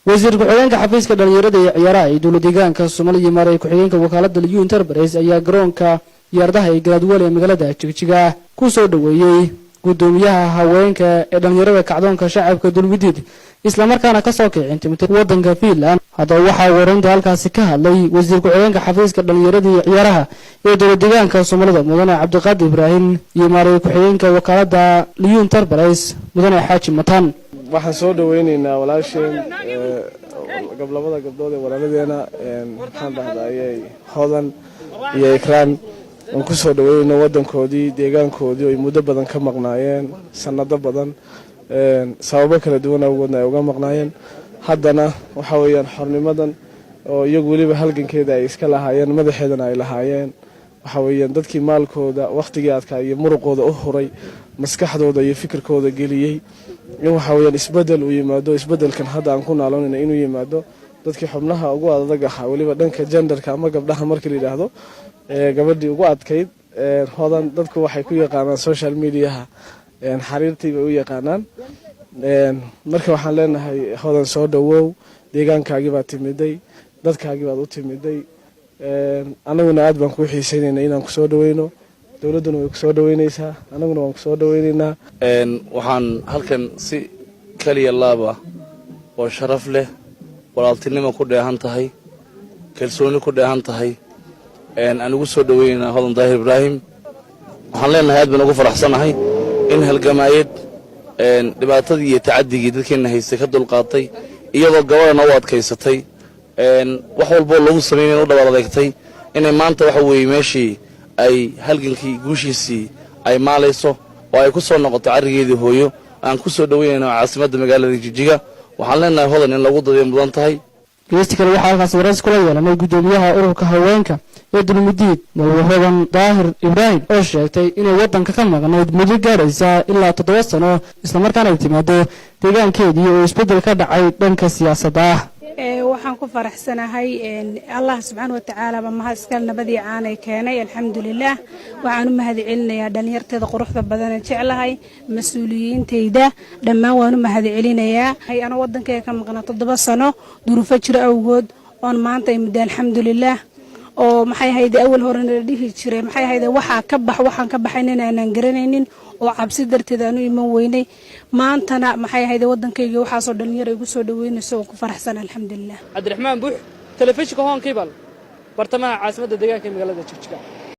Wasiir ku-xigeenka xafiiska dhalinyarada iyo ciyaaraha ee dowla deegaanka Soomaaliya iyo maareey ku-xigeenka wakaalada Liyu Enterprise ayaa garoonka diyaaradaha ee Garaadwel ee magaalada Jigjiga ku soo dhoweeyey guddoomiyaha haweenka ee dhalinyarada kacdoonka shacabka Dulmidiid, islamarkaana kasoo kicin timid wadanka Finland. Haddaba waxaa warinta halkaasi ka hadlay wasiir ku-xigeenka xafiiska dhalinyarada iyo ciyaaraha ee dowla deegaanka Soomaalida, mudane Cabdiqaadir Ibraahim, iyo maareey ku-xigeenka wakaalada Liyu Enterprise, mudane Xaaji Matan. Waxaan soo dhaweyneynaa walaasheen, labada gabdhood ee walaaladeena, maxaan dhahdaa, ayay Hodan iyo Ikraan, aan ku soo dhaweynayno wadankoodii, deegaankoodii oo ay muddo badan ka maqnaayeen, sanado badan, sababo kala duwan awgoodna ay uga maqnaayeen. Haddana waxa weeyaan xornimadan oo iyagu weliba halgankeeda ay iska lahaayeen, madaxeedana ay lahaayeen, waxa weeyaan dadkii maalkooda, wakhtigii adkaa iyo muruqooda u huray, maskaxdooda iyo fikirkooda geliyey in waxa weeyaan isbedel uu yimaado, isbedelkan hadda aan ku naaloonayna inuu yimaado, dadkii xubnaha ugu adag ahaa, weliba dhanka genderka ama gabdhaha markii la yidhaahdo, gabadhii ugu adkayd, Hodan, dadku waxay ku yaqaanaan social mediaha Xariirtii bay u yaqaanaan. Marka waxaan leenahay, Hodan, soo dhawow, deegaankaagii baad timiday, dadkaagii baad u timiday. Anaguna aad baan kuu xiiseynayna inaan kusoo dhaweyno. Dowladduna way kusoo dhaweynaysaa, anaguna waan kusoo dhaweynaynaa. Waxaan halkan si kaliya laaba oo sharaf leh, walaaltinimo ku dheehan tahay, kalsooni ku dheehan tahay, aan ugu soo dhaweynaynaa Hodan Daahir Ibraahim. Waxaan leenahay, aad baan ugu faraxsanahay in halgamaayad dhibaatadii iyo tacaddigii dadkeenna haystay ka dulqaatay, iyadoo gabadhana u adkaysatay, wax walboo lagu sameynay u dhabaal adeegtay, inay maanta waxa weeye meeshii ay halgankii guushiisii ay maalayso oo ay ku soo noqoto carrigeedii hooyo. Aan ku soo dhoweynayno caasimadda magaalada Jijiga. Waxaan leenahay, Hodan, in lagu dadiyo mudan tahay. Geesti kale, waxaa halkaas waraysi kula yeelanay guddoomiyaha ururka haweenka ee Dulmidiid, marwe Hodan Daahir Ibraahim, oo sheegtay inay waddanka ka maqnayd muddo gaadhaysa ilaa 7 sano, islamarkaana ay timaado deegaankeedii oo isbeddel ka dhacay dhanka siyaasadda ah. Waxaan ku faraxsanahay Allah subxaana watacaala ba mahad iskale, nabadii caanay keenay, alxamdulilaah. Waxaan u mahad celinayaa dhalinyarteeda quruxda badanee jeclahay, mas-uuliyiintayda dhammaan waan u mahad celinayaa. Anoo wadankayga ka maqnaa 7 sano duruufo jiro awgood, oon maanta imida, alxamdulilaah. Oo maxay hayde, awal horena la dhihi jiray, maxay hayde, waxaa ka bax, waxaan ka baxayn aanan garanaynin oo cabsi darteed aan u iman weynay. Maantana, maxay ahayde, wadankayga waxaasoo dhalinyaro igu soo dhaweynayso oo ku faraxsan, alxamdulilah. Cabdiraxmaan Buux, telefishinka Horn Cable, bartamaha caasimadda deegaanka ee magaalada Jigjiga.